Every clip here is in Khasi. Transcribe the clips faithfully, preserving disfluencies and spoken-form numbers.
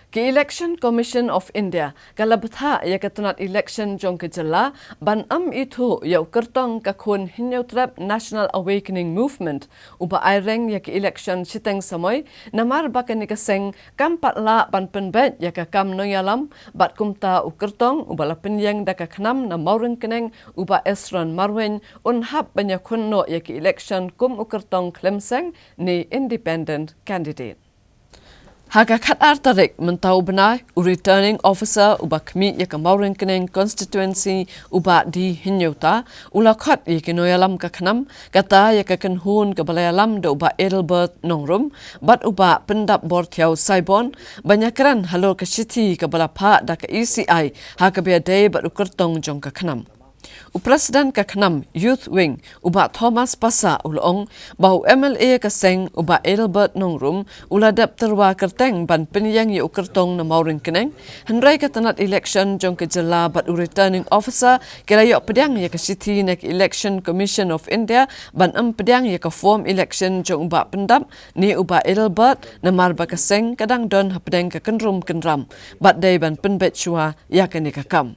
Ka Election Commission of India ka la bthah ïa ka tnat election jong ka jylla ban ym ithuh ïa u kyrtong ka khun Hynñiewtrep National Awakening Movement uba aireng ïa ka election shiteng samoi, namar ba kane ka seng kam pat lah ban pynbeit ïa ka kam nongïalam, bad kumta u kyrtong uba la pynïeng da ka khnam na Mawryngkneng uba Esron Marwein un hap ban ïakhun noh ïa ka election kum u kyrtong khlem seng ne independent candidate. Ha ka khatar tarik mynta u bnai, u Returning Officer uba khmih ïa ka Mawryngkneng Constituency u Bah D Hynñiewta u la khot ïa ki nongïalam ka khnam, kata ïa ka kynhun kaba la ïalam da u Bah Adelbert Nongrum bad u Bah Pyndapborthiaw Saibon, ban ïakren halor ka shithi kaba la phah da ka E C I ha kaba ïadei bad u kyrtong jong ka khnam. U President ka khnam Youth Wing, u Bah Thomas Passah, u la ong ba u M L A ka seng, u Bah Adelbert Nongrum, u la dep tyrwa kyrteng ban pynïeng ïa u kyrtong na Mawryngkneng, hynrei ka tnat election jong ka jylla bad u Returning Officer ki la ïoh pdiang ïa ka shithi na ka Election Commission of India ban ym pdiang ïa ka form election jong u Bah Pyndap ne u Bah Adelbert, namar ba ka seng ka dang don hapdeng ka kynrum kynram bad dei ban pynbeit shuwa ïa kane ka kam.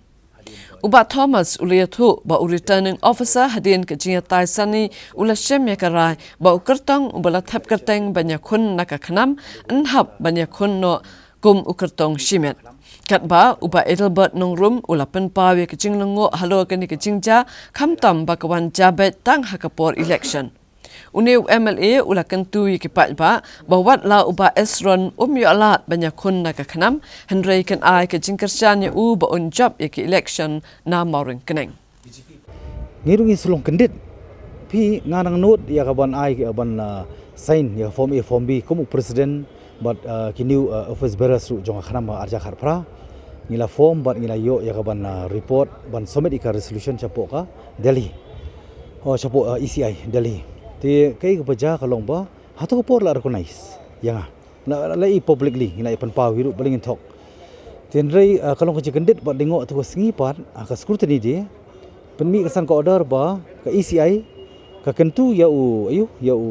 U Bah Thomas u la ïathuh ba u Returning Officer, hadien ka jingïatai sani, u la shem ïa ka rai ba u kyrtong uba la thep kyrteng ban ïakhun na ka khnam yn hap ban ïakhun noh kum u kyrtong shimet. Katba u Bah Adelbert Nongrum u la pynpaw ïa ka jinglyngngoh halor kane ka jingjia, khamtam ba ka wan jia beit tang ha ka por election. Une u M L A u la kyntu ïa ki paidbah ba wat la u Bah Esron um ïoh lad ban ïakhun na ka khnam, hynrei kin ai ka jingkyrshan ïa u ba un jop ïa ka election na Mawryngkneng. Ngi ruh ngi shu long kyndit. Phi, nga nang nud ïa ka ban ai, ban, ah, sign ïa ka form A, form B kum u president bad, ah, ki new, ah, office bearers ruh jong ka khnam, ah, arja khatphra. Ngi la form bad ngi la ïoh ïa ka ban, ah, report ban submit ïa ka resolution shapoh ka Delhi. Oh, shapoh, ah, E C I Delhi. Te kaei kaba jia ka long ba hato ka por la recognize ïa nga. La, la, la i publicly, ngi la i pynpaw hi ruh, balei ngin thok. Te hynrei, ah, ka long ka jingkyndit bad lyngngoh, hato ka sngi pat, ah, ka scrutiny day, pynmih ka san ka order ba ka E C I ka kyntu ïa u, ïa u, ïa u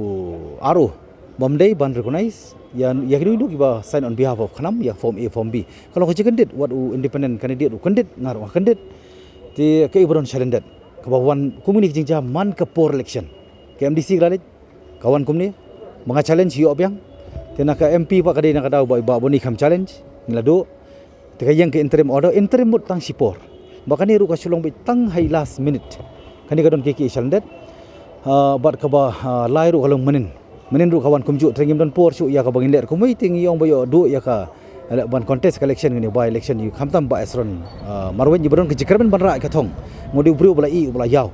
R O bym dei ban recognize ïa, ïa kino kino kiba sign on behalf of khnam ïa form A, form B. Ka long ka jingkyndit, wat u independent candidate u kyndit, nga ruh nga kyndit. Te kaei ba don challenge, kaba wan kumne ka jingjia man ka por election. Ka M D C ka la leit, ka wan kumne, ba nga challenge ïoh biang. Te na ka M P pat ka dei na ka daw ba, ba bun i kham challenge, ngi la duh. Te ka ïeng ka interim order, interim mut tang shipor. Ba kane ruh ka shu long beit tang ha i last minute. Kane ka don kiei kiei challenge. Ah, bad kaba, ah, lai ruh ka long mynnin. Mynnin ruh ka wan kumjuh, te ngim don por shuh ïa kaba ngin leh kumwei, te ngi ong ba ïoh duh ïa ka leh ban contest ka election, kane by election ïa u khamtam Bah Esron, ah, Marwein, ïa ba don ka jingkyrmen ban rah ïa ka thong. Nga dei u briew uba la ïeh, uba la ïaw,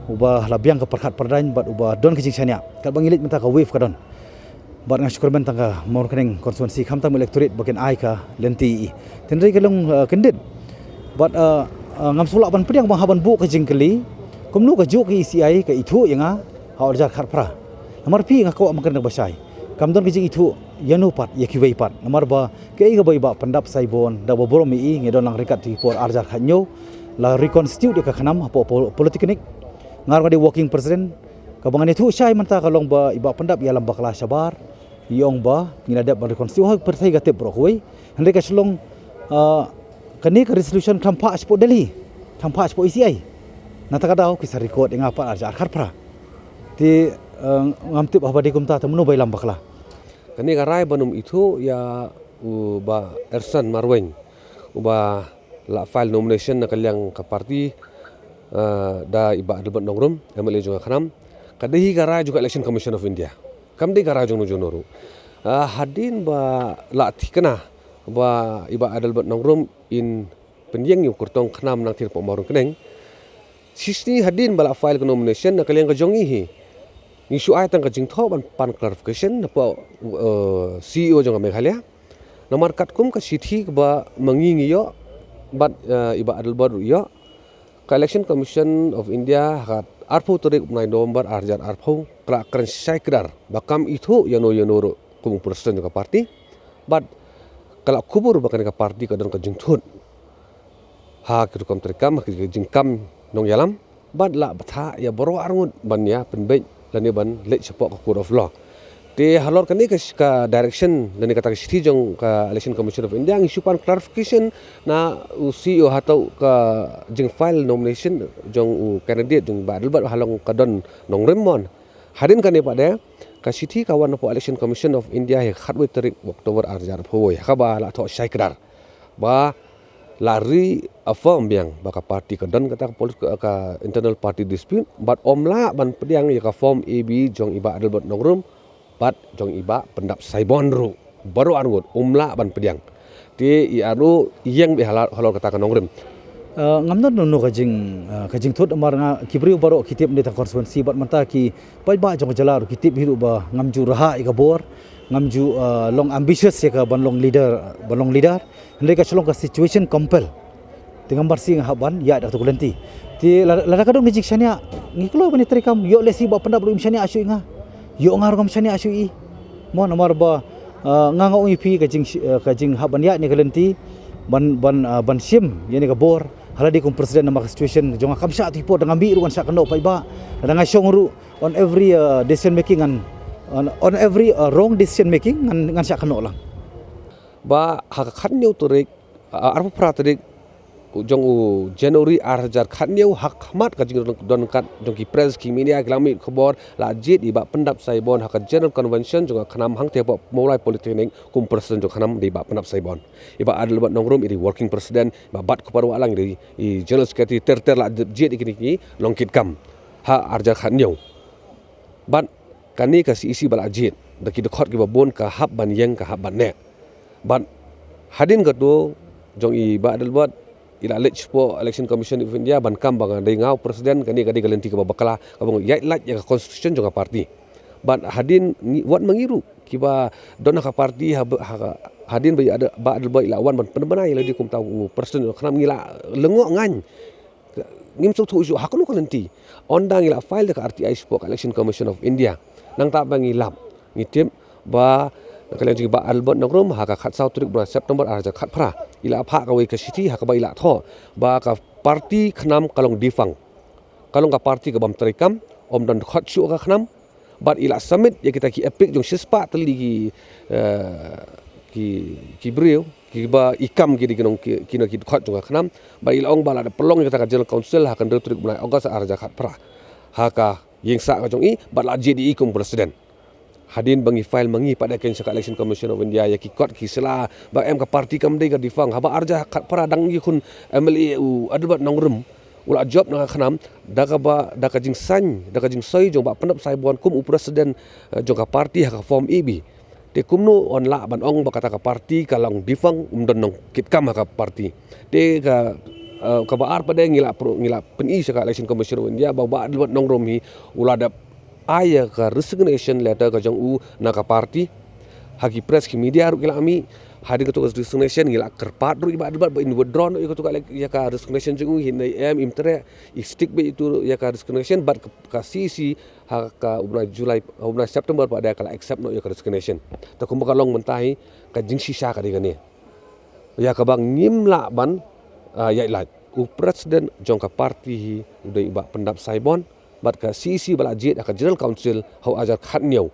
uba la biang ka pyrkhat pyrdaiñ bad uba don ka jingshaniah. Katba ngi leit mynta ka wave ka don. Bad nga shu kyrmen tang ka Mawryngkneng constituency khamtam electorate ba kin ai ka lynti ïa i. Te hynrei ka long, ah, kyndit. Bad, ah, ah, ngam shu lah ban pdiang ba haba buh ka jingkylli kumno kajuh ka E C I ka ithuh ïa nga ha u arhajar khatphra. Namar phi, nga kwah ban kren kaba shai, kam don ka jingithuh ïano pat ïa kiwei pat. Namar ba kaei kaba i Bah Pyndap Saibon da ba burom ïa i, ngi don lang ryngkat ha ki por arhajar khathynñiew, la reconstitute ïa ka khnam hapoh pol-, polytechnic. Nga ruh nga dei working president. Kaba ngan ïathuh shai mynta ka long ba i Bah Pyndap ïalam bakla shabar, i ong ba ngi la dep ban reconstitute, ha pyrthei ka tip baroh kawei. Hynrei ka shu long, ah, kane ka resolution khlem phah shapoh Delhi, khlem phah shapoh E C I. Nangta ka daw ki sa record ïa nga pat arhajar khatphra. Te, eh, ngam tip haba dei kumta te mano ba ïalam bakla. Kane ka rai ban ym ithuh ïa u Bah Esron Marwein uba la file nomination na ka liang ka party, eh, da i Bah Adelbert Nongrum, M L A jong ka khnam, ka dei hi ka rai jong ka Election Commission of India. Kam dei ka rai jong no jong no ruh. Ah, hadien ba la thikna ba i Bah Adelbert Nongrum in pynïeng ïa u kyrtong khnam nangtei hapoh Mawryngkneng, shisngi hadien ba la file ka nomination na ka liang ka jong ngi hi, ngi shu ai tang ka jingthoh ban pan clarification na poh, eh, C E O jong ka Meghalaya. Namar katkum ka shithi kaba ma ngi ngi ïoh bad, eh, i Bah Adelbert ruh i ïoh, ka Election Commission of India ha ka arphew tarik u bnai November arhajar arphew ka la kren shai kdar ba kam ithuh ïano ïano ruh kum u president jong ka party. Bad ka la kubur ba kane ka party ka don ka jingthut ha ki rukom treikam, ha ki jingkam nongïalam, bad la bthah ïa baroh arngut ban ïa pynbeit lane ban leit shapoh ka court of law. Te halor kane ka, ka direction lane kata ka shithi jong ka Election Commission of India, ngi shu pan clarification na u C E O hato ka jingfile nomination jong u candidate jong Bah Adelbert halong ka don nongrim mon. Hadien kane pat de ka shithi ka wan hapoh Election Commission of India ha khatwei tarik October arhajar arphew wei, ha kaba la thoh shai kdar ba la reaffirm biang ba ka party ka don kata ka, polit-, ka internal party dispute, bad ym lah ban pdiang ïa ka form A B jong i Bah Adelbert Nongrum bad jong i Bah Pyndap Saibon ruh. Baroh arngut ym lah ban pdiang. Te i arngut ïeng beit halor, halor kata ka nongrim. Uh, ngam don no ka jing, uh, ka jingthut, namar nga ki briew baroh ki tip ne tang constituency bad mynta ki paidbah jong ka jylla ruh ki tip hi ruh ba ngam ju rah ïa ka bor, ngam ju, uh, long ambitious ïa ka ban long leader, ban long leader. Hynrei ka shu long ka situation compel. Te ngam barsih nga hap ban ïaid da katu ka lynti. Te la-, lada ka don ka jingshaniah, ngi kloi ban ïatreikam, ïoh lehse Bah Pyndap ruh im shaniah shuh ïa nga. Ïoh nga ruh ngam shaniah shuh ïa i. Mo namar ba, uh, nga nga ong ïa phi ka jing, uh, ka jinghap ban ïaid ne ka lynti ban, ban, uh, ban shim ïa ne ka bor. Hala dei kum president namar ka situation jong nga kam shah tu ki por da ngam mih ruh ngan shah kynnoh paidbah. Lada nga shong ruh on every, uh, decision making ngan, on, on every, uh, wrong decision making ngan, ngan shah kynnoh lang. Ba ha ka khatñiew tarik, uh, arphew phra tarik jong u January arhajar khatñiew, ha khmat ka jingdon, don kat jong ki press, ki media, ki lad mih khubor, la jied i Bah Pyndap Saibon ha ka General Convention jong ka KHNAM hangtei hapoh Mawlai Polytechnic, kum president jong ka KHNAM dei Bah Pyndap Saibon. I Bah Adelbert Nongrum i dei working president, Bah Batkuparoh Wahlang i dei i general secretary, ter ter la jied ïa kine ki nongkitkam ha arhajar khatñiew. Bad kane ka C E C ba la jied da ki dkhot kiba bun, ka hap ban ïeng, ka hap ban neh. Bad hadien katu jong i Bah Adelbert, i la leit shapoh Election Commission of India ban kam ba nga dei nga u president, kane ka dei ka lynti kaba bakla, kaba nga ïaid lait ïa ka constitution jong ka party. Bad hadien ngi, wat ma ngi ruh kiba don ha ka party, ha, ha, hadien ba i Adel-, Bah Adelbert i la wan ban pynbna ïa lade kumta u president jong ka KHNAM, ngi la lyngngoh ngan. Ngim sngewthuh shuh ha kano ka lynti. Ynda ngi la file da ka R T I shapoh ka Election Commission of India, nangta ba ngi lap, ngi tip ba na ka liang jong i Bah Adelbert Nongrum ha ka khatsaw tarik bnai September arhajar khatphra, i la phah kawei ka shithi ha kaba i la thoh ba ka party KHNAM ka long defunct. Ka long ka party ka bym treikam, ym don dkhot shuh ka KHNAM. Bad i la submit ïa kita ki EPIC jong shispah tylli ki, eh, ki, ki briew kiba i kam ki dei ki nong ki, ki nong ki dkhot jong ka KHNAM. Bad i la ong ba la da pynlong ïa kata ka General Council ha ka hynriew tarik bnai August arhajar khatphra ha ka ïing sah ka jong i, bad la jied ïa i kum president. Hadien ba ngi file ma ngi pat da kein sha ka Election Commission of India ïa ki kot ki sla ba em ka party kam dei, ka defunct. Haba arhajar khatphra dang ïakhun M L A u Adelbert Nongrum u la jop na ka KHNAM da kaba, da ka jingsain, da ka jingsoi jong Bah Pyndap Saibon kum u president, eh, jong ka party ha ka form A B. Te kumno yn lah ban ong ba kata ka party ka long defunct, ym don nongkitkam ha ka party. Te ka, eh, kaba ar pat de ngi la pro-, ngi la pyni sha ka Election Commission of India ba Bah Adelbert Nongrum hi u la dep ai ïa ka resignation letter ka jong u na ka party. Ha ki press, ki media ruh ki la mih. Hadien katu ka resignation ngi la kyrpad ruh ïa Bah Adelbert ba in withdraw noh ïa katu ka elec-, ïa ka resignation jong u, hynrei em, im treh, i stick beit ïa tu ïa ka resignation, bad ka, ka C E C ha ka u bnai July, u bnai September pat de ka la accept noh ïa ka resignation. Te kumba ka long mynta hi, ka jingshisha ka dei kane. Ïa kaba ngim lah ban, ah, ïaid lait. U president jong ka party hi u dei Bah Pyndap Saibon, bad ka C E C ba la jied ha ka General Council ha u arhajar khatñiew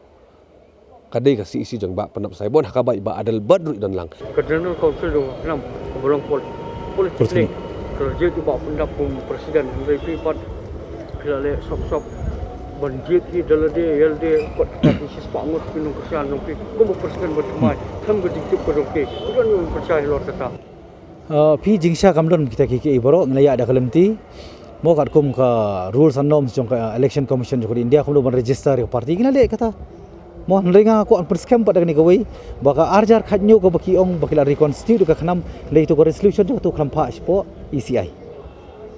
ka dei ka C E C jong Bah Pyndap Saibon, ha kaba i Bah Adelbert ruh i don lang. Ka General Council jong ka KHNAM kaba long pol-, polytechnic, ka la jied i Bah Pyndap kum president, hynrei phi pat phi la leh sop sop ban jied hi da lade ïa lade, kot kita ki shispah ngut ki nongkyrshan jong phi kum u president ba thymmai, khlem ka jingtip ka jong phi, phi don ïa u pyrshah halor kata. Uh, phi, jingshisha kam don, kita ki, ki baroh ngi la ïaid da ka lynti. Mo katkum ka rules and norms jong ka Election Commission jong ka India, kumno ban register ïa ka party, ngi la leh kata. Mo, hynrei nga kwah pynskhem pat da kane kawei ba ka arhajar khatñiew kaba ki ong ba ki la reconstitute ka KHNAM, lei tu ka resolution jong katu ka la phah shapoh E C I.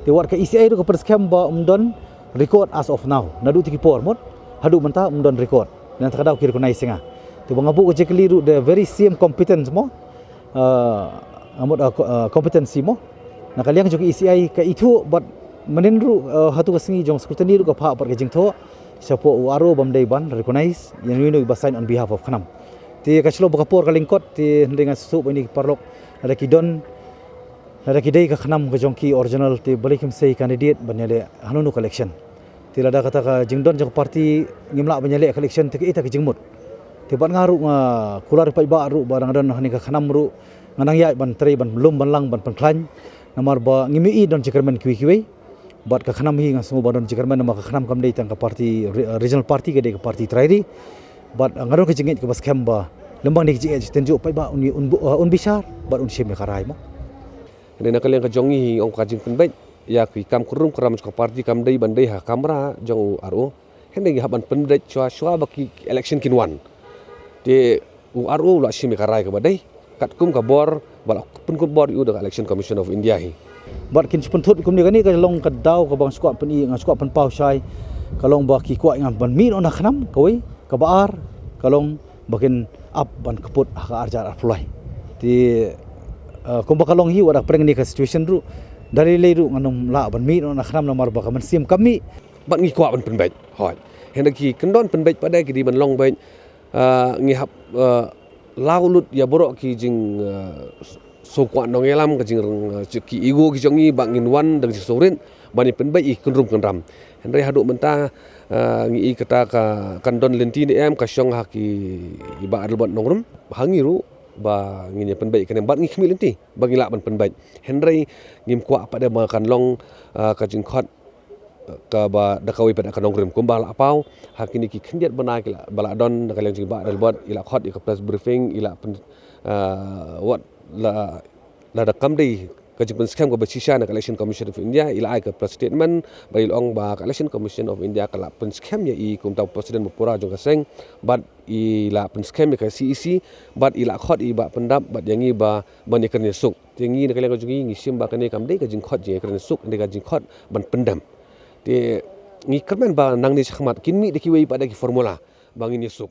Te wat ka E C I ruh ka pynskhem ba ym don record as of now. Naduh tu ki por mut haduh mynta ym don record. Nangta ka daw ki recognize ïa nga. Te ba nga buh ka jingkylli ruh the very same competence mo. Uh, nga mut, uh, co-, uh, competency mo. Na ka liang jong ka E C I ka ithuh bad mynnin ruh, uh, ha tu ka sngi jong scrutiny ruh ka phah pat ka jingthoh shapoh u R O bym dei ban recognize ïa uno uno ba sign on behalf of KHNAM. Te ka shlur ba ka por ka lyngkot, te hynrei nga sngewthuh ba ine i paralok lada ki don, lada ki dei ka KHNAM ka jong ki original, te balei kim sei candidate ban ïaleh hano hano ka election. Te lada kata ka jingdon jong ka party ngim lah ban ïaleh ka election, te kaei kata ka jingmut? Te bad nga ruh nga kular paidbah ruh ba dang don ha kane ka khnam ruh nga nang ïaid ban trei ban lum ban lang ban pynkhlaiñ. Namar ba ngim ïohi don jingkyrmen kiwei kiwei. Bad ka khnam hi nga sngew ba don jingkyrmen namar ka khnam kam dei tang ka party re-, regional party, ka dei ka party trai ri. Bad nga don ka jingngeit kaba skhem ba lyngba kane ka jingngeit jingtynjuh paidbah un, un, un bishar bad un shim ïa ka rai mo. Hynrei na ka liang ka jong ngi hi ong ka jingpynbeit ïa ki kam kyrrum kyrram jong ka party kam dei ban dei ha kamra jong u R O. Hynrei ngi hap ban pynbeit shuwa shuwa ba ki, ki election kin wan. Te u R O u la shim ïa ka rai kaba dei katkum ka bor ba la pynkupbor ïa u da ka Election Commission of India hi. Bad kin shu pynthut kumne, kane ka long ka daw kaba nga shu kwah pyni, nga shu kwah pynpaw shai. Ka long ba ki kwah ïa nga ban mih noh na khnam, kawei, kaba ar ka long ba kin ap ban kput ha ka arhajar arphew lai. Te, eh, kumba ka long hi, wat la pyrshah kane ka situation ruh, da lei lei ruh ngan ym lah ban mih noh na khnam namar ba ka mynsiem kam mih. Bad ngi kwah ban pynbeit, hooid. Hynrei ki kyndon pynbeit pat de ki dei ban long beit, eh, ngi hap, eh, law lut ïa baroh ki jing, eh, sngewkwah nongïalam, ka jing, eh, ki ego ki jong ngi ba ngin wan da ka jingsngewrit ban ïa pynbeit ïa ki kynrum kynram. Hynrei haduh mynta, eh, ngi i kata ka, kan don lynti ne em ka shong ha ki, i Bah Adelbert Nongrum, ha ngi ruh ba ngin ïa pynbeit ïa kane bad ngi khmih lynti ba ngi lah ban pynbeit. Hynrei ngim kwah pat de ba kan long, eh, ka jingkhot kaba da kawei pat ka nongrim kumba la paw ha kine ki khyndiat bnai ki la, ba la don na ka liang jong i Bah Adelbert, i la khot ïa ka press briefing, i la pyn, ah, wat la, lada kam dei ka jingpynskhem kaba shisha na ka Election Commission of India, i la ai ka press statement, ba i la ong ba ka Election Commission of India ka la pynskhem ïa i kum uta u president ba pura jong ka seng, bad i la pynskhem ïa ka C E C, bad i la khot i Bah Pyndap bad ïa ngi ba ban ïakren ïasuk. Te ngi na ka liang ka jong ngi ngi shim ba kane kam dei ka jingkhot jingïakren ïasuk, dei ka jingkhot ban pyndem. Te ngi kyrmen ba nangne shakhmat kin mih da kiwei pat de ki formula ba ngin ïasuk.